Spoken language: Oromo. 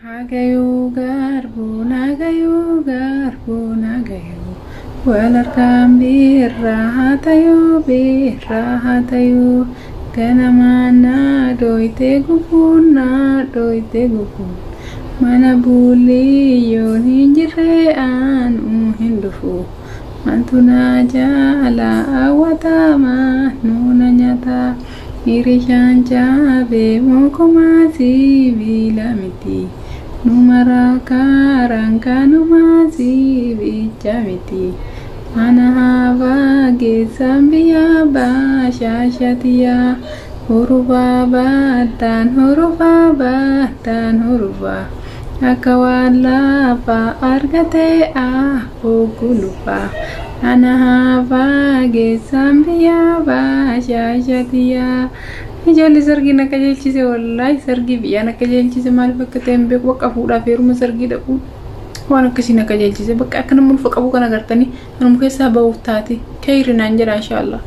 Hagayuu garbuun, hagayuu garbuun, hagayuu wal harkaan birraa haa tayuu, birraa haa tayuu. Ganamaan naa dhoyte gufuun, naa dhoyte gufuun, mana buuliyyoon hin jirre aanuu hin dhufu. Mantu naa jaala hawwatamaa nuuna nyaata. Hirishaan caabee mokumaa sibiila miti. Numara karaan kanumaa sibicha miti. Mana haafaa geessaan biyya baashaashatiyaa. Hurufaa baattaan, hurufaa baattaan, hurufaa. Akka waan lafaa argatee afoo gulufaa. Ana haafaa geessaan biyya baashaashatiyaa. Ijoollee sargii na qajeelchise, wallaahi sargii biyyaa na qajeelchise. Maaliif akka ta'e hin beeku, bakka fuudhaaf heeruma sargii dhaqu waan akkasii na qajeelchise. Bakka akka nama ulfa qabu kana agartanii kanuma keessaa bahuuf taate keeyri naan jedha inshaallah.